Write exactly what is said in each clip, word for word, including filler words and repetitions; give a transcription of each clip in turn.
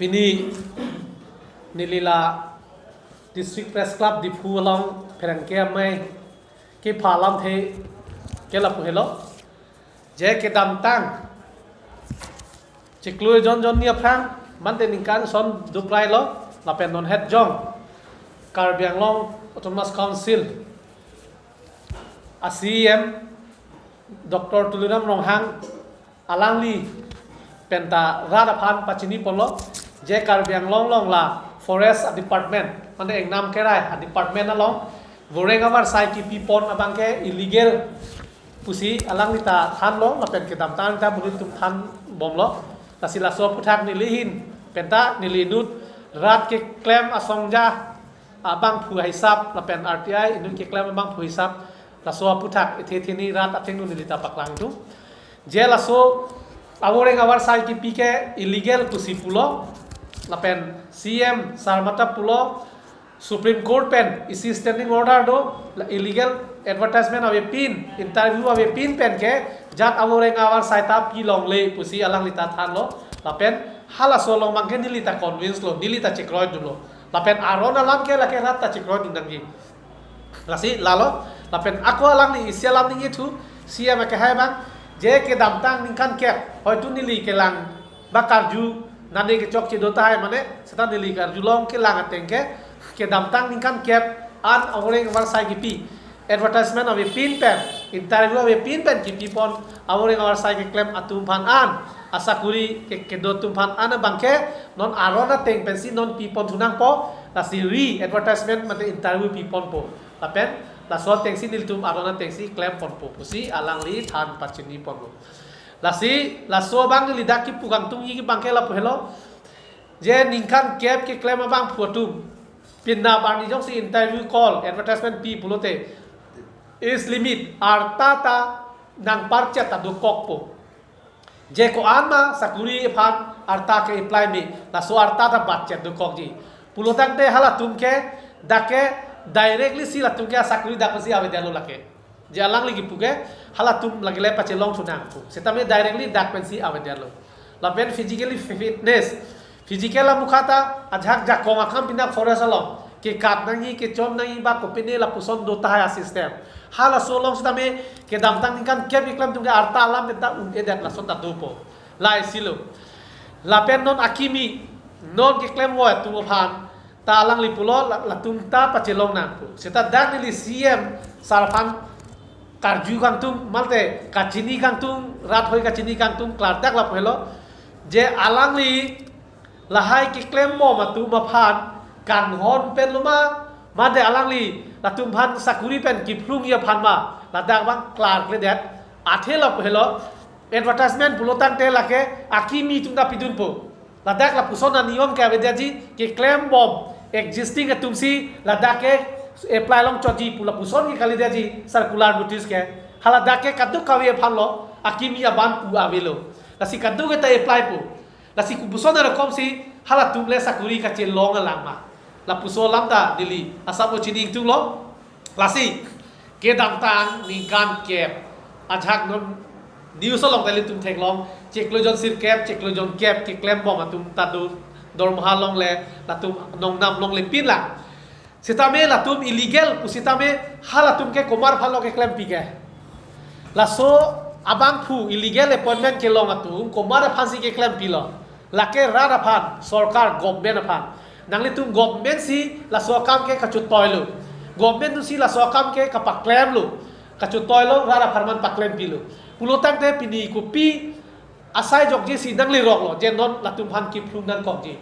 Pini neli la District Press Club Diphu along pherangke amei kepha alamthe ke lapu helo. Je kedamtang chiklo jon jon ni aphrang mante ningkan son duk railo lapen non het jong Karbi Anglong Autonomous Council a C E M Doctor Tuliram Ronghang alangli penta rat aphan pachini ponlo je Karbi Anglong along la Forest a department, mane engnam kerai a department along voreng avarsai kipi pon abang ke illegal pusi alangli ta thanlo lapen kedamtang ta buri tum than bomlo. Lasi laso aphuthak neli ahin penta neli inut rat keklem asongja abangphu hisap lapen R T I inut keklem abangphu hisap laso aphuthak ithe thini rat athengno neli ta paklang tu. Je laso avoreng avarsai kipi ke illegal pusi pulo lapen C M sir mate pulo Supreme Court pen isi standing order do, la illegal advertisement avepin, interview avepin pen ke jat avoreng avarsai ta pilongle pusi alangli ta thanlo lapen halaso along abang ke neli ta convince lo, neli ta chekroi dunlo. Lapen aron alam ke lake rat ta chekroi dun nangji. Lasi lalo, lapen ako alangli isi alam ningje thu, C M akehai abang, je kedamtang ningkan kep, hoitu neli kelang ba karju nane kechokche do tahai mane, seta neli karjulong kelang ateng ke, kedamtang ningkan kep an avoreng avarsai kipi, advertisement avepin pen, interview avepin pen kipi pon avoreng avarsai keklem atum aphan an, asakuri ke kedo atum aphan an abang ke non aron ateng pensi non pi pon thu nangpo, lasi re-advertisement mate interview pi ponpo. Lapen laso atengsi nelitum aron atengsi klem ponpo pusi alangli than pachini ponlo. Lasi laso abang neli dak kipu kangtungji abang ke lapu helo. Je ningkan kep keklem abangphu atum pinap arni jongsi interview call, advertisement pi pulote age limit arta ta nangparchet ta dokokpo. Je ko-an ma sakuri aphan arta ke apply me, laso arta ta batchet dokokji. Pulotangte halatum ke dak ke directly si latum ke sakuri dak si avedetlo lake. Je alangli kipu ke halatum lake le pachelong thu nangpo. Setame directly dak pensi avedetlo. Lapen physically fitness, physical amukha ta ajahak jakong akam pinak forest along kekat nangji, kechon nangji ba kopine lapuson do tahai a-system. Halaso along setame kedamtang ningkan kep keklem atum ke arta alam penta un-edet lason ta dopo. Lahai si lo. Lapen non akimi, non keklem vo atum aphan ta alangli pulo la-, latum ta pachelong nangpo. Seta dak neli C M sir aphan karju kangtung, mate kachini kangtung, rat hoi kachini kangtung, klardak lapu helo. Je alangli lahai keklem bom atum aphan kanghon pen lo ma, mate alangli latum aphan sakuri pen kiphlungji aphan ma, ladak abang klarkledet. Athe lapu helo, advertisement pulotangte lake akimi atum ta pidunpo. Ladak lapuson aniyom ke avedetji, keklem bom existing atum si ladak ke apply longchotji pu lapuson ke kalidetji circular notice ke. Haladak ke kadokave aphan lo, akimi aban pu avelo. Lasi kadokave ta apply po. Lasi kopuson arokom si halatum le sakuri kachelong alang ma. Lapuson alam ta neli asap o chini ingtung lo. Lasi kedamtang ningkan kep, ajahak non news along ta ilitum theklong, chiklo jon sirkep, chiklo jon kep keklem bom atum ta do dormaha longle, latum nongnam longle pinlang. Setame latum illegal pusitame halatum ke komat aphan lo keklempi ke? Laso abangphu illegal appointment kelong atum komat aphansi keklempilo? Lake rat aphan, sorkar, government aphan. Nanglitum government si laso akam ke kachetoilo. Government atum si laso akam ke kapaklemlo. Kachetoilo, rat apharman paklempilo. Pulotangte pini kopi asai jokji si nangleroklo, je non latum aphan kiphlung nangkokji.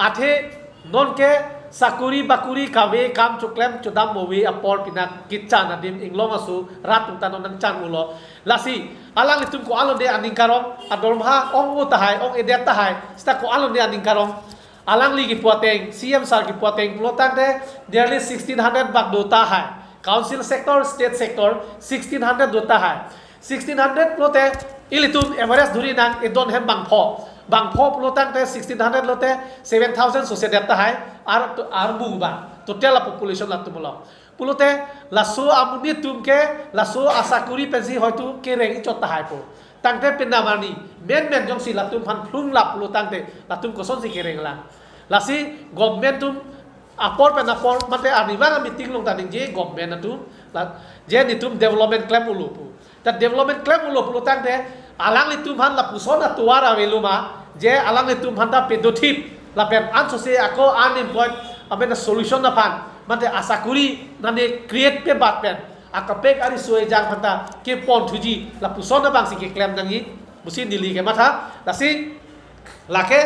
Athe non ke sakuri bakuri kave kam choklem chodam move apor pinak kechan adim inglong aso rat atum ta non nangchan mulo. Lasi alanglitum ko-an lo de aning karong, adormaha ong-o tahai, ong-edet tahai, seta ko-an lo de aning karong. Alangli kipu ateng, C M sir kipu ateng pulotangte nearly sixteen hundred bak do tahai. Council sector, state sector, sixteen hundred do tahai. Sixteen hundred lote ilitum average dhuri nang, edon hem bangpho. Bangpho pulotangte sixteen hundred lote seven thousand sose det tahai, ar, armu ba. Total population latum lo. Pulote laso amonit atum ke laso asakuri pensi hoitu kereng ichot tahai po. tangte pinam arni menmen jongsi latum aphan phlung lap pulo tangte latum kosonsi kereng lang. Lasi government atum apor pen apor mate arnivang a-meeting along ta ningje government atum la je netum development klem-olo pu. Ta development klem-olo pulo tangte alanglitum aphan lapuson atovar avelo ma, je alanglitum aphan ta pedothip lapen ansose ako unemployed amen solution aphan mate asakuri nane create pebat pen akaprek ariso ejang aphan ta kepon thuji lapuson abangsi keklem nangji pusi neli kematha. Lasi lake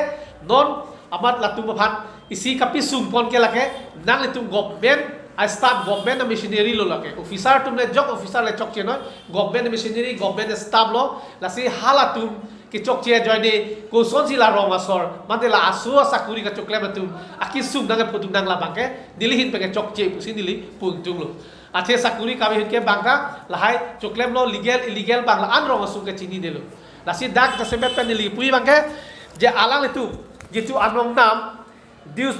non amat latum aphan isi kapisung pon ke lake nanglitum government a-staff, government a-machinery lo lake. Officer atum le jok officer le chokche noi, government a-machinery, government a-staff lo. Lasi halatum kechokche ajoine kosonsi la rong asor mate la aso asakuri kachoklem atum akisung nangkepudun nang labang ke neli ahin pen kechokche pusi neli pu ingtunglo. Athe sakuri kave ahin ke bang ta lahai choklemlo, legal illegal bang la-an rong asung ke chinidelo. Lasi dak jasemet pen neli pu abang ke je alanglitum jitu anong nam dues,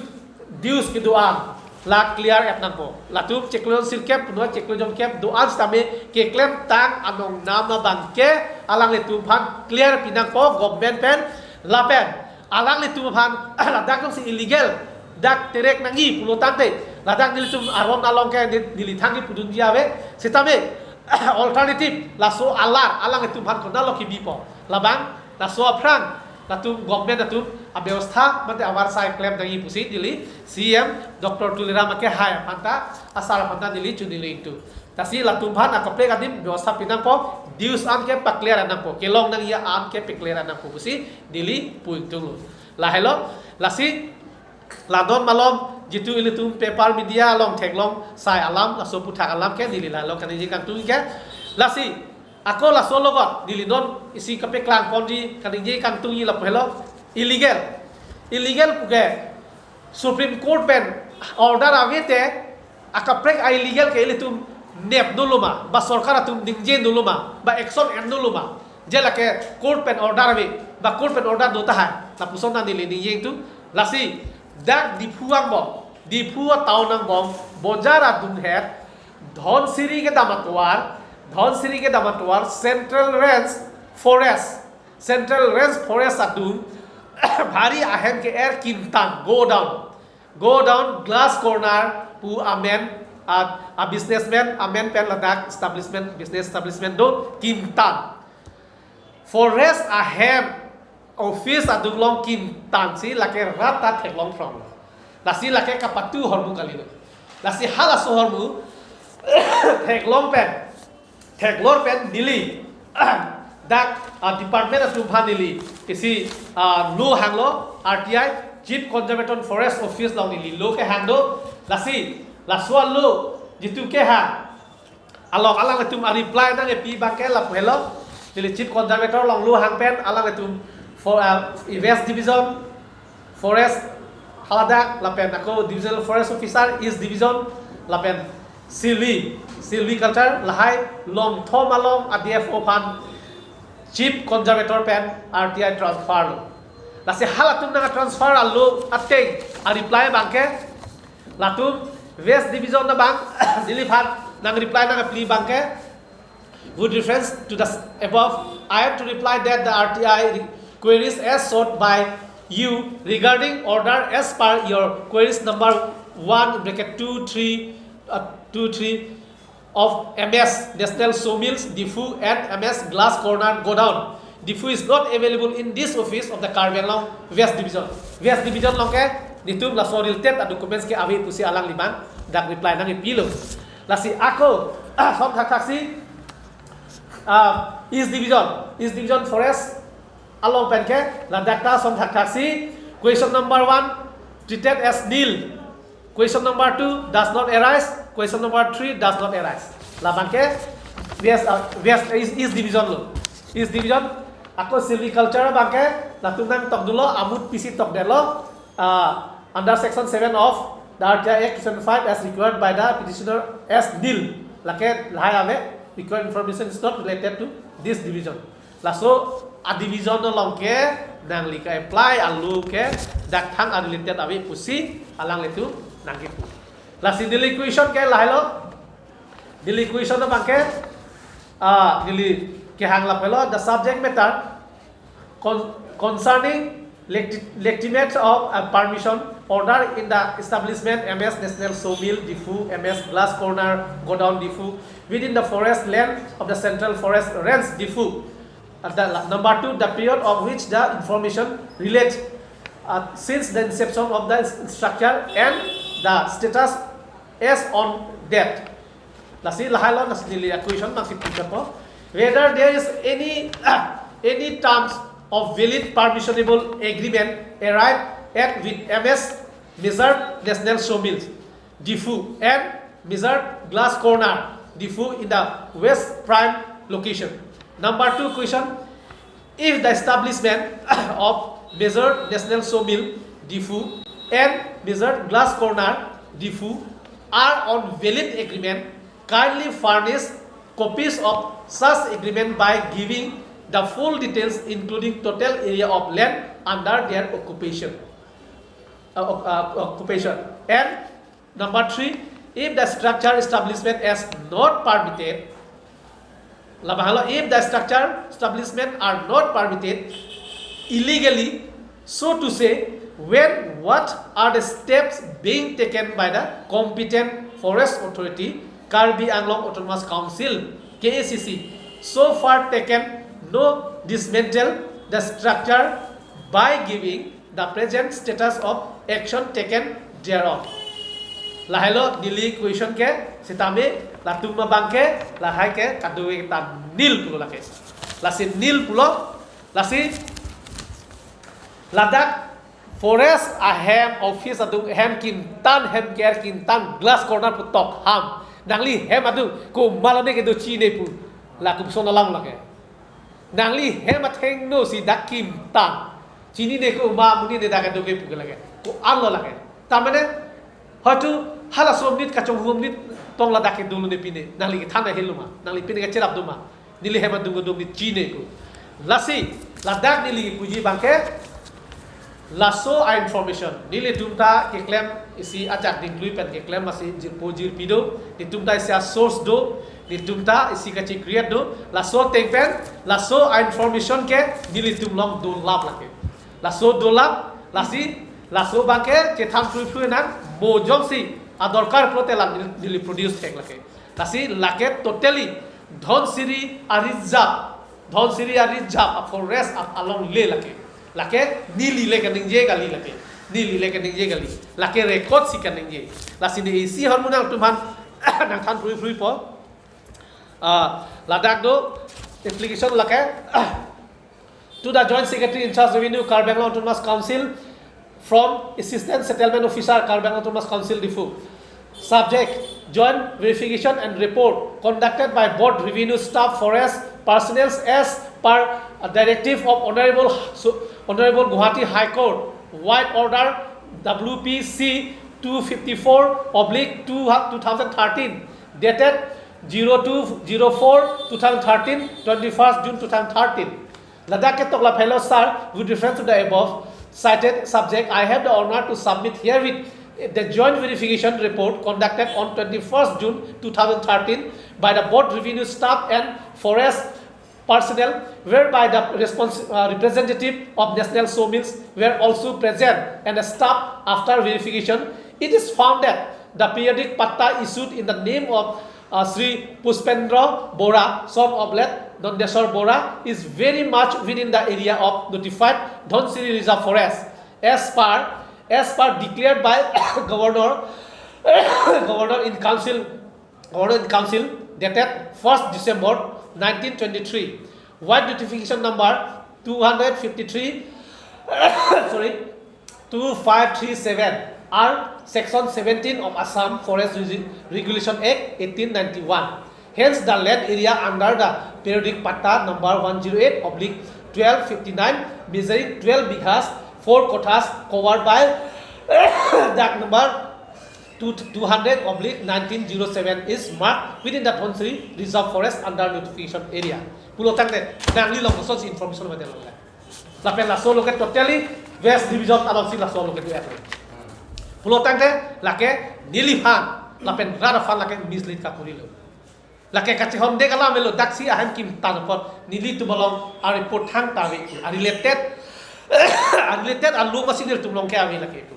dues kedo-an la clear et nangpo. Latum chiklo jon sirkep puno chiklo jon kep do-an sitame keklemtang anong nam abang ke alanglitum aphan clear pi nangpo government pen. Lapen alanglitum aphan ladak jongsi illegal dak terek nangji pulo tangte ladak nelitum aron along ke neli, neli thang kepudunji ave. Sitame alternative laso alar alanglitum aphan konatlo kebipo, labang laso aphrang latum government atum abyostha mate avarsai klem nangji pusi neli C M Doctor Tuliram akehai aphan ta asar aphan ta neli choningri ingtung. Lasi latum aphan akaprek adim byostha pi nangpo, dues an ke pa-clear nangpo, kelong nangji an ke pa-clear nangpo pusi neli pu ingtunglo. Lahelo, lasi la non malom jitu ilitum paper media along theklong sai alam, laso aphuthak alam ke neli lahelo kaningje kangtung ke. Lasi ako laso alogot neli non isi kapeklang ponji kaningje kangtungji lapu helo, illegal. Illegal puke Supreme Court pen order ave te akaprek a-illegal ke ilitum nep nolo ma, ba sorkar atum ningje nolo ma, ba action en nolo ma, je lake court pen order ave, ba court pen order do tahai, lapuson ta neli ningje ingtung. Lasi dak Diphu angbong, Diphu a-town angbong, bojar adunghet, Dhansiri kedam atovar, Dhansiri kedam atovar, Central Range Forest, Central Range Forest adung bhari ahem ke-er Kintan, go down, go down, glass corner pu amen a, a-businessman amen pen ladak establishment, business establishment do Kintan. Forest ahem office adung along Kintan si lake rat ta theklong phrong. Lasi lake kapatu ahormu kalilo. Lasi halaso ahormu theklong pen, theklor pen neli dak, ah, department atum aphan neli isi, ah, lo hanglo, R T I, Chief Conservation Forest Office along neli lo kehang do. Lasi laso alo jitu kehang along alanglitum a-reply nangkepi abang ke lapu helo. Neli Chief Conservator along lo hang pen alanglitum for, ah, West Division Forest haladak lapen ako Divisional Forest Officer East Division lapen Silvi, Silviculture lahai longthom along a-D F O aphan Chief Conservator pen R T I transfer lo. Lasi halatum nang-transfer alo ateng a-reply abang ke latum West Division abang neli aphan nang-reply nangkepli abang ke, with reference to the above, I am to reply that the R T I queries as sought by you regarding order as per your queries number one in bracket two three, uh, two three of M S National Sawmills Diphu and M S Glass Corner Godown Diphu is not available in this office of the Karbi Anglong West Division. West Division along ke netum laso related a-documents ke ave pusi alangli abang dak reply nangkepilo. Lasi ako, ah, song thakthak si, ah, East Division, East Division Forest along pen ke ladak ta song thakthak si, question number one treated as nil. Question number two does not arise. Question number three does not arise. Labang ke West, uh, West East, East Division lo. East Division ako Silviculture abang ke latum nangtok dunlo, amut pisi tokdetlo, uh, under section seven of the R T I Act two thousand five as required by the petitioner as nil. Lake lahai ave, required information is not related to this division. Laso a-division along ke nangli ka-apply alo ke dak thang a-related ave pusi alanglitum nangkipu. Lasi neli question ke lahailo. Neli question abang ke, ah, neli Kehang lapulo, the subject matter con- concerning legit- legitimate of a permission order in the establishment M S National Sawmill Diphu, M S Glass Corner Godown Diphu, within the forest land of the Central Forest Range Diphu. Uh, the, number two, the period of which the information relate, uh, since the inception of the structure and the status as on date. Lasi lahai lo, lasi neli a-question nangsi pujapo. Whether there is any any terms of valid permissionable agreement arrived at with M S Major National Sawmills Diphu and Major Glass Corner Diphu in the West Prime location. Number two question, if the establishment of Major National Sawmill Diphu and Major Glass Corner Diphu are on valid agreement, kindly furnish copies of such agreement by giving the full details, including total area of land under their occupation. Uh, oc- uh, occupation. And number three, if the structure establishment is not permitted, labang lo, if the structure establishment are not permitted illegally, so to say, when, what are the steps being taken by the competent forest authority, Karbi Anglong Autonomous Council, K A C C, so far taken no dismantle the structure by giving the present status of action taken thereon. Lahai lo neli question ke, sitame latum abang ke, lahai ke kadokave ta nil pulo lake. Lasi nil pulo, lasi ladak forest ahem office adung hem kintan, hem ker kintan, glass corner pu tok ham. Nangli hem adung komat lo ne kedo chine pu. La kopuson alam lake. Nangli hem athengno si dak kintan. Chinine komat, monit ne dak kedo ke pu ke lake. Ko-an lo lake. Tamane, hoitu hala somnit kachonghu somnit tong ladak kedo lo ne pine. Nangli kethan ahel lo ma. Nangli pine kecherap do ma. Neli hem adung kedo neli chine ko. Lasi, ladak neli puji abang ke, laso a-information. Nelitum ta keklem isi ajak dingklui pen keklem, lasi jirpo jirpi do. Nelitum ta isi a-source do. Nelitum ta isi kachi create do. Laso ateng pen, laso a-information ke nelitum along dolap lake. Laso dolap, lasi, laso abang ke chethan phrui phrui nang, mo jongsi adorkar pulote la neli, neli produce thek lake. Lasi lake totally Dhansiri a-reserve, Dhansiri a-reserve a-forest a- along le lake. Lake neli le kaningje kali lake. Neli le kaningje kali. Lake record si kaningje. Lasi ne isi ahormu nangtum aphan nangthan phrui phruipo. Ah, ladak do application lake. To the Joint Secretary in charge Revenue, Karbi Anglong Autonomous Council, from Assistant Settlement Officer, Karbi Anglong Autonomous Council, Diphu. Subject, joint verification and report conducted by both revenue staff, forest personnel as per a directive of Honorable, Su- Honorable Guwahati High Court, White Order W P C two fifty-four oblique two, two thousand thirteen, dated zero two zero four two thousand thirteen, twenty-first June two thousand thirteen. Ladak ketok lapulo sir, with reference to the above cited subject, I have the honor to submit herewith the joint verification report conducted on twenty-first June two thousand thirteen by the both revenue staff and forest personnel, whereby the respons- uh, representative of National Sawmills were also present and the staff. After verification, it is found that the periodic patta issued in the name of uh, Shri Puspendra Bora, son of late Nandeswar Bora, is very much within the area of notified Dhansiri Reserve Forest, as per as per declared by Governor Governor in Council, Governor in Council, dated first December nineteen twenty-three. White notification number two hundred fifty-three, sorry, two five three seven, are Section seventeen of Assam Forest Regi- Regulation Act eighteen ninety-one. Hence, the land area under the periodic patta number one zero eight oblique twelve fifty-nine, measuring twelve bighas, four kothas, covered by dak number two, two hundred oblique nineteen zero seven is marked within the Dhansiri Reserve Forest under notification area. Pulo tangte, nangli along kosonsi information ma delo le. Lapen laso lo ke totally West Division alongsi laso lo ke do-et. Pulo tangte, lake neliphan, lapen rat aphan lake mislead kapuri lo. Lake kachehondek alam avelo, daksi ahem kimtan apot nelitum along a-report thangta ave. A-related, a-related along masi nelitum along ke ave lake pu.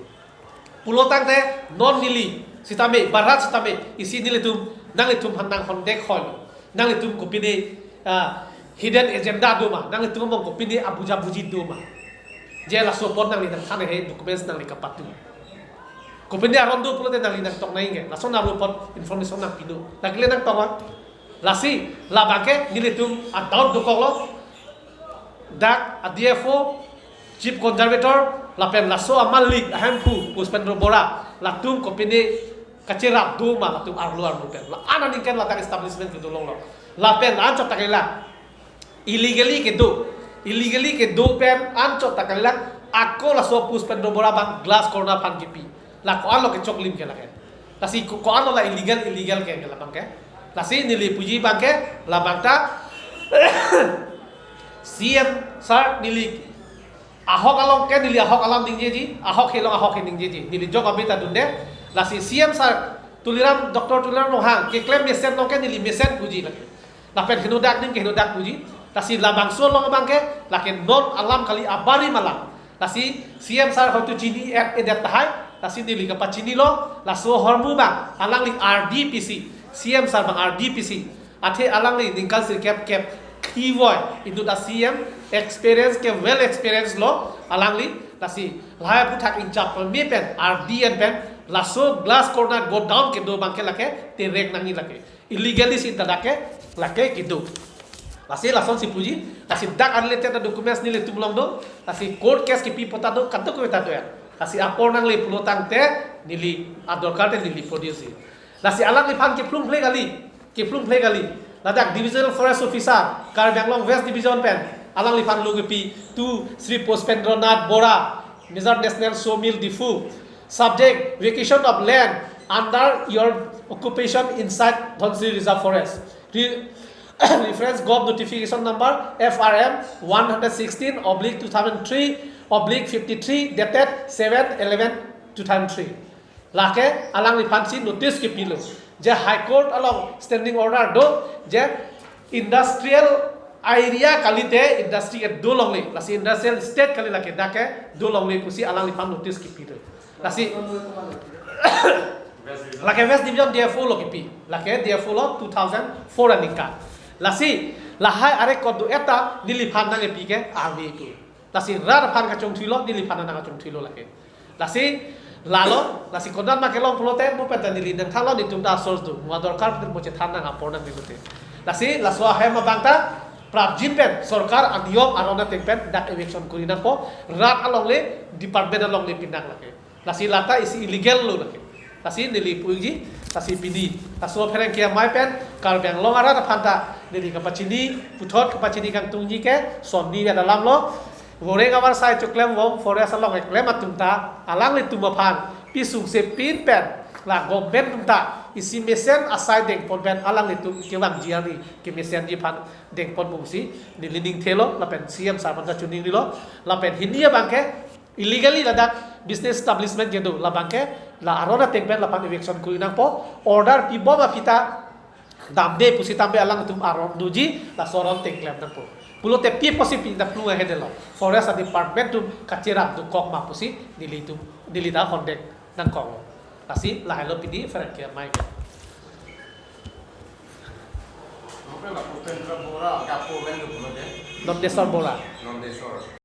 Pulotangte non neli sitame, Bharat sitame, isi nelitum, nanglitum aphan nanghondek hoi lo. Nanglitum kopine, ah, hidden agenda do ma, nanglitum among kopine abujabuji do ma. Je laso apot nangli nangthan he, documents nangli kapatu. Kopine aron do pulote nangli nangtoknang ke, lason aron apot information nangpinon. Lake le nangtong ma. Lasi, labang ke nelitum a-doubt dokoklo. Dak a-D F O, Chief Conservator, lapen laso a-malik ahemphu Puspendra Bora, latum kopine kacherap do ma latum arlo arlo pen. La-an aningkan ladak establishment kedo longlo. Lapen la-an chot ta kali lang. Illegally kedo. Illegally kedo pen an chot ta kali lang. Ako laso Puspendra Bora abang glass corner aphan kipi. La ko-an lo kechoklim ke lake. Lasi ko, ko-an lo la illegal, illegal ke, ke labang ke. Lasi neli puji abang ke, labang ta C M sir neli ahok along ke neli ahok alam ningjeji, ahok he along ahok he ningjeji. Neli jok abita dunde. Lasi C M sir Tuliram, Doctor Tuliram Ronghang keklem mesen along ke neli mesen puji lake. Lapen henodak ning ke henodak puji. Lasi labangso along abang ke, lake non alam kali, abarim alam. Lasi C M sir hoitu chini-et-edet tahai. Lasi neli kapachinilo, laso ahormu abang alangli R D P C, C M sir abang R D P C. Athe alangli ningkan sirkep kep kivoi inut a-C M, experience ke well experience lo alangli. Lasi lahai aphuthak inchap pame pen, R D N pen, laso glass corner godown kedo abang ke lake terek nangji lake. Illegally si ta dak ke lake kedo. Lasi lasonsi puji, lasi dak a-related documents nelitum along do, lasi court case kipi apot ta do, kadokave ta do ya. Lasi apor nangle pulotangte neli adorkar te neli produce ji. Lasi alangliphan kephlungphle kali, kephlungphle kali. Ladak Divisional Forest Officer, Karbi Anglong West Division pen, alangliphan lo kepi, to Shri Puspendranath Bora, Major National Sawmill Diphu. Subject, vacation of land under your occupation inside Dhansiri Reserve Forest. Re-, reference Gov notification number F R M one hundred sixteen oblique two thousand three oblique fifty-three, dated seven eleven two thousand three. Lake alangliphan si notice kepilo. Je High Court along standing order do, je industrial area kalite industry kedo longle, lasi industrial estate kali lake, dak kedo longle pusi alangliphan notice kepilo. Lasi lake West Division D F O lo kipi, lake D F O lo two thousand four aningkan. Lasi lahai a-record do-et ta neliphan nangkepi ke ave pu. Lasi rat aphan kachongthuilo, neliphan nangkachongthuilo lake. Lasi lalo, lasi konat ma kelong pulote, mo pen ta neli nangthanlo, netum ta source do. Mo adorkar pen mo chethan nang apor nang pulote. Lasi laso ahem abang ta prapjin pen sorkar aniyom aron ateng pen dak eviction kori nangpo, rat alongle, department alongle pinang lake. Lasi lata isi illegal lo lake. Lasi neli puji, lasi pini laso apherangke amei pen Karbi Anglong arat aphan ta neli kapachini, puthot kapachini kangtungji ke son ni vet alam lo. Voreng avarsai choklem vom forest along eklem atum ta alanglitum aphan pisung se pin pen la government atum ta isi mesen asai dengpon pen alanglitum kevangji arni kemesenji aphan dengpon pusi neli ningthelo, lapen C M sir aphan ta chuningrilo, lapen hini abang ke illegally ladak business establishment kedo, labang ke la aron ateng pen laphan eviction kori nangpo, order pibom aphi ta damde pusitame alangtum aron doji, laso aron ateng klem nangpo. Pulote pi apotsi pini ta phlung ahedetlo. Forest department atum kacherap dokok ma pusi nelitum, neli ta hondek nangkoklo. Lasi lahelo pini apherangke amei ke. Nomdesor Bora. Nomdesor.